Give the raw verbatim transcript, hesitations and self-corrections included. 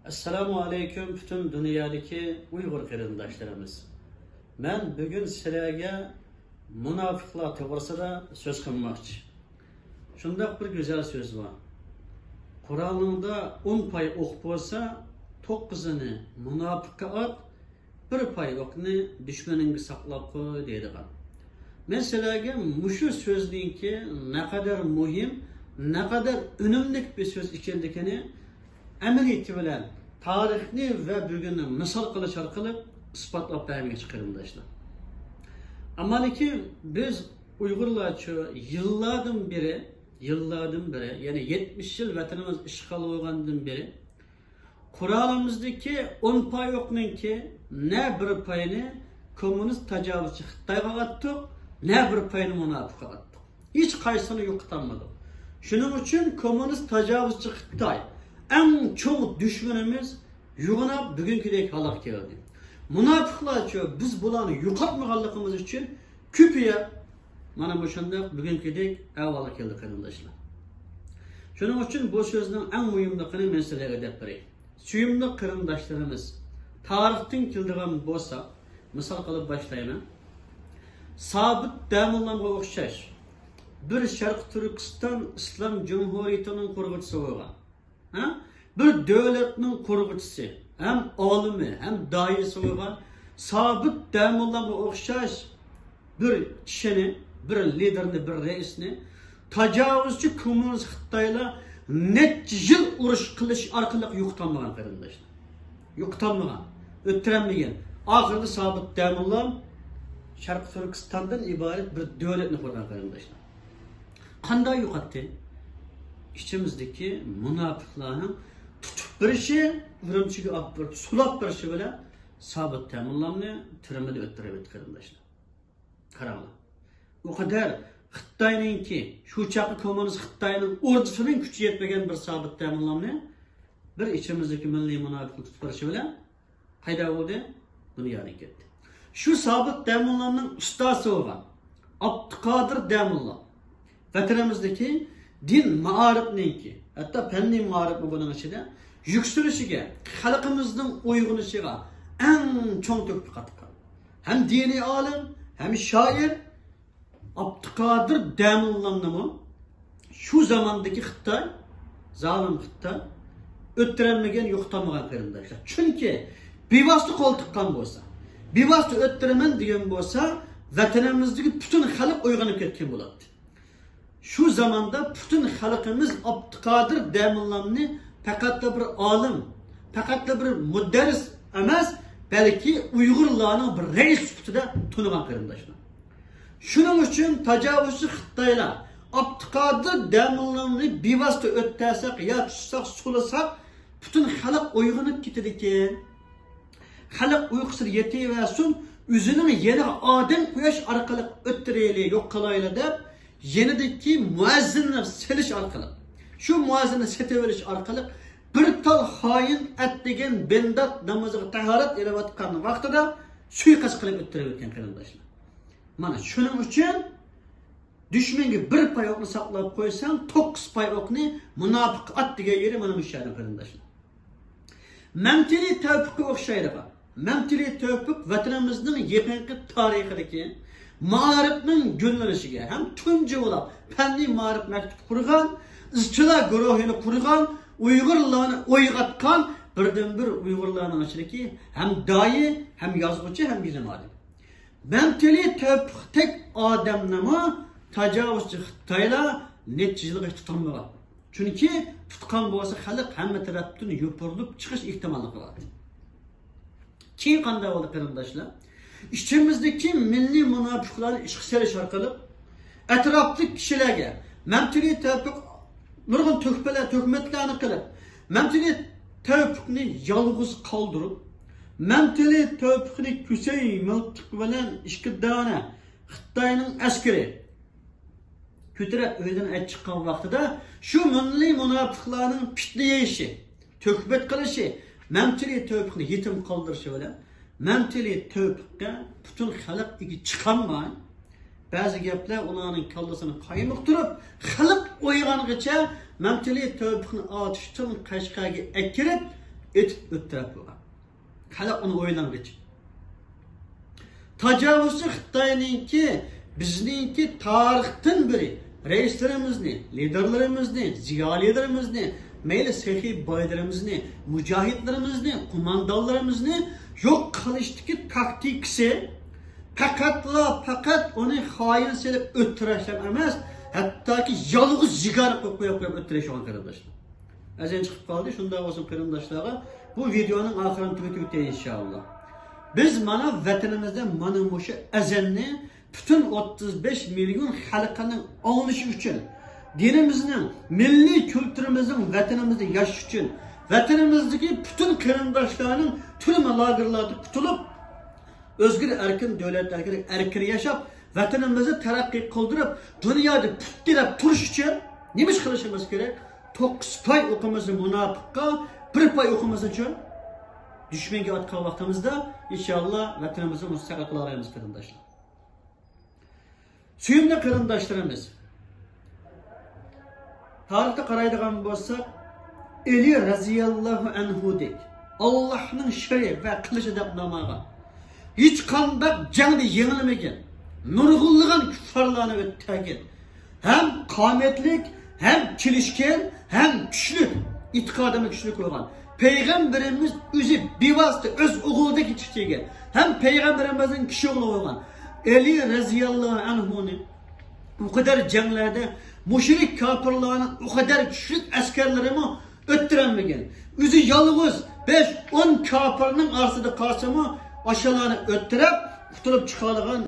ئەسسالامۇ ئەلەيكۇم، پۈتۈن دۇنيادىكى ئۇيغۇر قېرىنداشلىرىمىز. مەن بۈگۈن سىلەرگە مۇناپىقلار توغرىسىدا سۆز قىلماقچى. شۇنداق بىر گۈزەل سۆز بار. قورالىڭدا ئون پاي ئوق بولسا، توققۇزىنى مۇناپىققا ئات، بىر پاي ئوقنى دۈشمىنىڭگە ساقلاپ قوي دەيدىغان. مەن سىلەرگە مۇشۇ سۆزنىڭكى نەقەدەر مۇھىم، نەقەدەر ئۈنۈملۈك بىر سۆز ئىكەنلىكىنى ئەمەلىيىتى بىلەن تارىخنى ۋە بۈگۈننى مىسال قىلىش ئارقىلىق ئىسپاتلاپ بەرمەكچى، قېرىنداشلار. ئەمما لېكىن بىز ئۇيغۇرلارچۇ يىللاردىن بېرى، يىللاردىن بېرى، يەنى يەتمىش يىل ۋەتىنىمىز ئىشغال بولغاندىن بېرى قورالىمىزدىكى ئون پاي ئوقنىڭكى نە بىر پايىنى كوممۇنىست تاجاۋۇزچى خىتايغا ئاتتۇق، نە بىر پايىنى مۇناپىققا ئاتتۇق. ھېچ قايسىسىنى يوقىتالمىدۇق. شۇنىڭ ئۈچۈن كوممۇنىست تاجاۋۇزچى خىتاي ئەڭ چوڭ دۈشمىنىمىز، يوغىناپ بۈگۈنكىدەك ھالغا كەلدى. مۇناپىقلارچۇ بىز بۇلارنى يوقاتمىغانلىقىمىز ئۈچۈن كۆپىيىپ، مانا مۇشۇنداق بۈگۈنكىدەك ئەھۋالغا كەلدى، قېرىنداشلار. شۇنىڭ ئۈچۈن بۇ سۆزنىڭ ئەڭ مۇھىملىقىنى مەن سىلەرگە دەپ بېرەي. سۆيۈملۈك قېرىنداشلىرىمىز، تارىختىن كېلىدىغان بولسا، مىسال قىلىپ باشلايمەن. سابىت دەموللامغا ئوخشاش بىر شەرقىي تۈركىستان ئىسلام جۇمھۇرىيىتىنىڭ قۇرغۇچىسى بولغان، ھە؟ بىر دۆلەتنىڭ قۇرغۇچىسى، ھەم ئالىمى، ھەم داھىيسى بولغان سابىت دەموللامغا ئوخشاش بىر كىشىنى، بىر لىدېرنى، بىر رەئىسنى تاجاۋۇزچى كوممۇنىست خىتايلار نەچچە يىل ئۇرۇش قىلىش ئارقىلىق يوقىتالمىغان، قېرىنداشلار. يوقىتالمىغان، ئۆلتۈرەلمىگەن. ئاخىرىدا سابىت دەموللام شەرقىي تۈركىستاندىن ئىبارەت بىر دۆلەتنى قۇرغان، قېرىنداشلار. قانداق يوقاتتى؟ ئىچىمىزدىكى مۇناپىقلارنىڭ تۇتۇپ بېرىشى، ئۈرۈمچىگە ئاپىرىپ سولاپ بېرىشى بىلەن سابىت تەمىنلامنى تۈرمىدە ئۆلتۈرۈۋەتتى، قېرىنداشلار. قاراڭلار. ئۇ قەدەر خىتاينىڭكى، شۇ چاغقى كوممۇنىست خىتاينىڭ ئوردىسىنىڭ كۈچى يەتمىگەن بىر سابىت تەمىنلامنى بىر ئىچىمىزدىكى مىللىي مۇناپىقنى تۇتۇپ بېرىشى بىلەن پەيدا بولدى، دۇنيادىن كەتتى. شۇ سابىت دەموللانىڭ ئۇستازى بولغان ئابدۇقادىر دەموللا ۋەتىنىمىزدىكى دىن مائارىپنىڭكى، ھەتتا پەننىي مائارىپمۇ بۇنىڭ ئىچىدە، يۈكسىلىشىگە، خەلقىمىزنىڭ ئويغىنىشىغا ئەڭ چوڭ تۆھپە قاتقان ھەم دىنىي ئالىم، ھەم شائىر، ئابدۇقادىر دەموللامنىمۇ شۇ زاماندىكى خىتاي، زالىم خىتاي ئۆلتۈرەلمىگەن، يوقىتالمىغان، قېرىنداشلار. چۈنكى بىۋاسىتە قول تىققان بولسا، بىۋاسىتە ئۆلتۈرىمەن دېگەن بولسا، ۋەتىنىمىزدىكى پۈتۈن خەلق ئويغىنىپ كەتكەن بولاتتى. شۇ زاماندا پۈتۈن خەلقىمىز ئابدۇقادىر دەموللامنى پەقەتلا بىر ئالىم، پەقەتلا بىر مۇدەررىس ئەمەس، بەلكى ئۇيغۇرلارنىڭ بىر رەئىسى سۈپىتىدە تونۇغان، قېرىنداشلار. شۇنىڭ ئۈچۈن تاجاۋۇزچى خىتايلار ئابدۇقادىر دەموللامنى بىۋاسىتە ئۆلتۈرسەك يا تۇتساق، سولىساق، پۈتۈن خەلق ئويغىنىپ كېتىدىكەن. خەلق ئۇيقۇسىدا يېتىۋەرسۇن، ئۆزىنىڭ يېنىغا ئادەم قويۇش ئارقىلىق ئۆلتۈرەيلى، يوق قىلايلى دەپ، يېنىدىكى مۇئەززىننى سېلىش ئارقىلىق، شۇ مۇئەززىننى سېتىۋېلىش ئارقىلىق بىر تال خائىن ئەتىگەن بىندات نامىزىغا تاھارەت ئېلىۋاتقان ۋاقتىدا سۇيىقەست قىلىپ ئۆلتۈرۈۋەتكەن، قېرىنداشلار. مانا شۇنىڭ ئۈچۈن دۈشمەنگە بىر پاي ئوقنى ساقلاپ قويساڭ، توققۇز پاي ئوقنى مۇناپىققا ئات دېگەن يېرى مانا مۇشۇ يەردە، قېرىنداشلار. مەمتىلى تەۋپىققا ئوخشايدىغان. مەمتىلى تەۋپىق ۋەتىنىمىزنىڭ يېقىنقى تارىخىدىكى مائارىپنىڭ گۈللىنىشىگە ھەم تۇنجى بولۇپ پەننىي مائارىپ مەكتىپى قۇرغان، ئىزچىلار گۇرۇھىنى قۇرغان، ئۇيغۇرلارنى ئويغاتقان بىردىنبىر ئۇيغۇرلارنىڭ ئىچىدىكى ھەم داھىي، ھەم يازغۇچى، ھەم بىلىم ئادىمى. مەمتىلى تەۋپىقتەك ئادەمنىمۇ تاجاۋۇزچى خىتايلار نەچچە يىلغىچە تۇتالمىغان. چۈنكى تۇتقان بولسا خەلق ھەممە تەرەپتىن يوپۇرۇلۇپ چىقىش ئېھتىماللىقى بار. كېيىن قانداق بولدى، قېرىنداشلار؟ ئىچىمىزدىكى مىللىي مۇناپىقلارنى ئىشقا سېلىش ئارقىلىق ئەتراپلىق كىشىلەرگە مەمتىلى تەۋپىق نۇرغۇن تۆھپىلەر، تۆھمەتلەرنى قىلىپ، مەمتىلى تەۋپىقنى يالغۇز قالدۇرۇپ، مەمتىلى تەۋپىقنى كۈسەي مىلتىقى بىلەن ئىككى دانە خىتاينىڭ ئەسكىرى كۆتۈرۈپ ئۆيدىن ئەت چىققان ۋاقتىدا شۇ مىللىي مۇناپىقلارنىڭ پىتنە يېيىشى، تۆھمەت قىلىشى، مەمتىلى تەۋپىقنى يېتىم قالدۇرۇشى بىلەن مەمتىلى تەۋپىققە پۈتۈن خەلق ئىگە چىقالماي، بەزى گەپلەر ئۇلارنىڭ كاللىسىنى قايمۇقتۇرۇپ، خەلق ئويغانغىچە مەمتىلى تەۋپىقنى ئاتۇشتىن قەشقەرگە ئەكىرىپ، ئېتىپ ئۆتتۈرۈپ بولغان. خەلق ئۇنى ئويلانغۇچە. تاجاۋۇزچى خىتاينىڭكى، بىزنىڭكى تارىختىن بېرى رەئىسلىرىمىزنى، لىدېرلىرىمىزنى، زىيالىيلىرىمىزنى، مەيلى سېخىي بايلىرىمىزنى، مۇجاھىدلىرىمىزنى، قوماندانلىرىمىزنى يوق قىلىشتىكى تاكتىكىسى پەقەتلا پەقەت ئۇنى خايىن سېلىپ ئۆلتۈرۈشلەر ئەمەس، ھەتتاكى يالغۇز يېگانە قويۇپ قويۇپ قويۇپ ئۆلتۈرۈش بولغان، قېرىنداشلار. ئەزەن چىقىپ قالدى. شۇنداق بولسۇن، قېرىنداشلارغا بۇ ۋىدېئونىڭ ئاخىرىنى تۈگىتىپ ئۆتەي، ئىنشائاللا. بىز مانا ۋەتىنىمىزدە مانا مۇشۇ ئەزەننى پۈتۈن ئوتتۇز بەش مىليون خەلقىنىڭ ئاڭلىشى ئۈچۈن، دىنىمىزنىڭ، مىللىي كۈلتۈرىمىزنىڭ ۋەتىنىمىزدە ياشىشى ئۈچۈن، ۋەتىنىمىزدىكى پۈتۈن قېرىنداشلارنىڭ تۈرمە لاگېرلاردىن قۇتۇلۇپ، ئۆزگىرى ئەركىن دۆلەتلەرگە ئەركىن ياشاپ، ۋەتىنىمىزنى تەرەققىي قىلدۇرۇپ، دۇنيادا پۇت تىرەپ تۇرۇش ئۈچۈن نېمە ئىش قىلىشىمىز كېرەك؟ توققۇز پاي ئوقۇمىسۇن مۇناپىققا، بىر پاي ئوقۇمىسۇنچۇ؟ دۈشمەنگە ئاتقان ۋاقتىمىزدا، ئىنشائاللا، ۋەتىنىمىزنى مۇستەقىل قىلالايمىز، قېرىنداشلار. سۆيۈملۈك قېرىنداشلىرىمىز، تارىخقا قارايدىغان بولساق، ئەلى رەزىياللاھۇ ئەنھۇدەك ئاللاھنىڭ شېرى ۋە قىلىچى دەپ نام ئالغان، ھېچقانداق جەڭدە يېڭىلمىگەن، نۇرغۇنلىغان كۇففارلارنى ئۆلتۈرگەن، ھەم قامەتلىك، ھەم كېلىشكەن، ھەم كۈچلۈك، ئېتىقادىمۇ كۈچلۈك بولغان. پەيغەمبىرىمىز ئۆزى بىۋاسىتە ئۆز ئوغلىدەك يېتىشتۈرگەن، ھەم پەيغەمبىرىمىزنىڭ كىشى ئوغلى بولغان ئەلى رەزىياللاھۇ ئەنھۇنى ئۇ قەدەر جەڭلەردە مۇشرىك كاپىرلارنىڭ ئۇ قەدەر كۈچلۈك ئەسكەرلىرىمۇ ئۆتتۈرەلمىگەن. ئۆزى يالغۇز بەش ئون كاپىرنىڭ ئارىسىدا قالسىمۇ، ئاشۇلارنى ئۆتتۈرۈپ، قۇتۇلۇپ چىقالىغان